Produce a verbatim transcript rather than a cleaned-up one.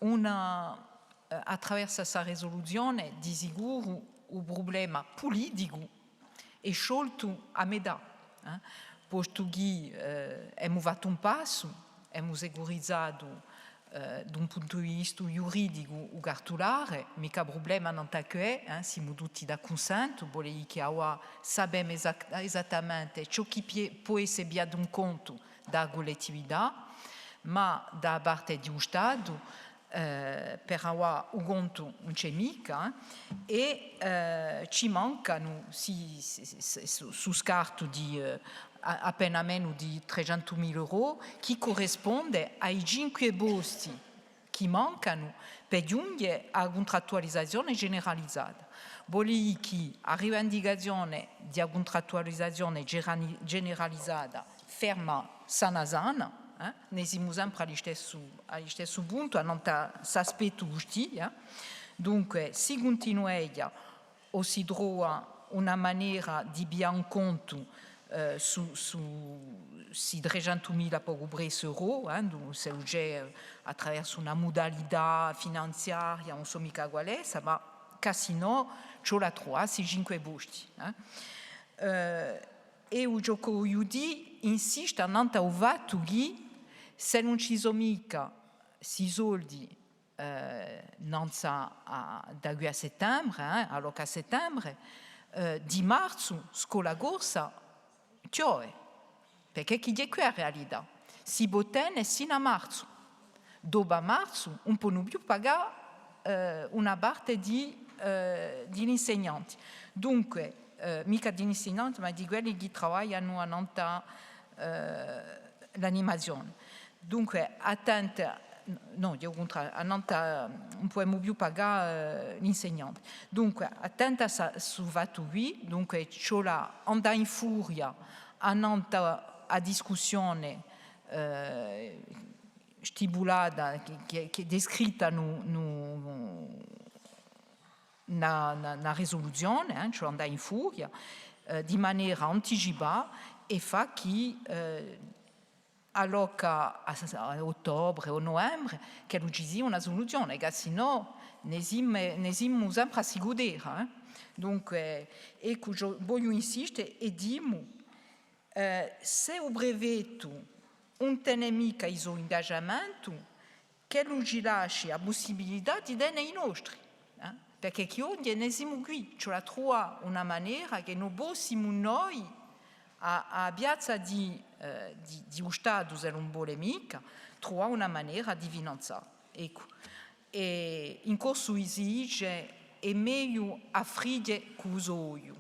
Una, eh, attraversu sta risuluzione, di sicuru, u prublema puliticu hè scioltu à metà, eh, postu chì, eh, emu fattu un passu, emu sicurizatu, eh, d'un puntu di vista ghjuridicu u cartulare, micca prublema nant'à què, eh, simu tutti d'accunsentu, vole dì chì avà sapemu esattamente ciò chì pò esse pigliatu in contu da a cullettività, ma da a parte di u Statu, eh, per avà u contu ùn ci hè micca, eh, è, eh, ci mancanu, sì, sì, sì, sì, su, su scartu di, eh, a-, appena menu di trecentumila euro, chì currisponde à i cinque posti chì mancanu per ghjunghje à a cuntrattualizazione generalizata. Vole dì chì a rivendicazione di a cuntrattualizazione gerani-, generalizata ferma sana sana, eh? Ne simu sempre à listessu, à listessu puntu, annant'à st'aspettu custì, eh? Dunque, si cuntinueghja o si trova una manera di piglià in contu, eh, su, su, sti trecentumila pocu pressu euro, eh, dunque, s'ellu ci hè, eh, attraversu una mudalità finanziaria, ùn sò micca quale hè, ma chì sinnò ci vole à truvà sti cinque posti, eh. Eh, è ciò ch'o vogliu dì, insiste annant'à u fattu chì s'ellu ùn ci sò micca sti soldi, eh, nanzu à, da quì à settembre, eh, allora à settembre, eh, di marzu, Scola Corsa, chjode, perchè chì hè quì a realità. Si pò tene sinu à marzu. Dopu à marzu, ùn ponu più pagà, eh, una parte di, eh, di l'insegnanti. Dunque, eh, micca di l'insegnanti, ma di quelli chì travaglianu annant'à, eh, l'animazione. Dunque, attenti, nò, eiu cuntrariu, annant'à, ùn pudemu più pagà, eh, l'insegnanti. Dunque, attenti à stu fattu quì, dunque, ci vole à andà in furia annant'à a discussione, eh, stipulata, chì, chì, chì hè descritta in u, in u, una, una, una risuluzione, eh, ci vole à andà in furia, eh, di manera anticipà è fà chì, eh, allora à, à ottobre o novembre, ch'ellu ci sia una suluzione, chì sinnò ne simu, ne simu sempre à sigudera, eh. Dunque, eccu, eiu vogliu insiste è dimu, eh, s'è u prefettu ùn tene micca i so ingagiamenti, ch'ellu ci lasci a pussibilità di tene i nostri, eh? Perchè chì oghje ne simu quì, ci vole à truvà una manera chì no pussimu noi, à, à piazza di, eh, di, di u Statu, s'ellu ùn vole micca, truvà una manera di finanzià. Eccu. È in corsu si dice, hè megliu à frighje cù u so ogliu.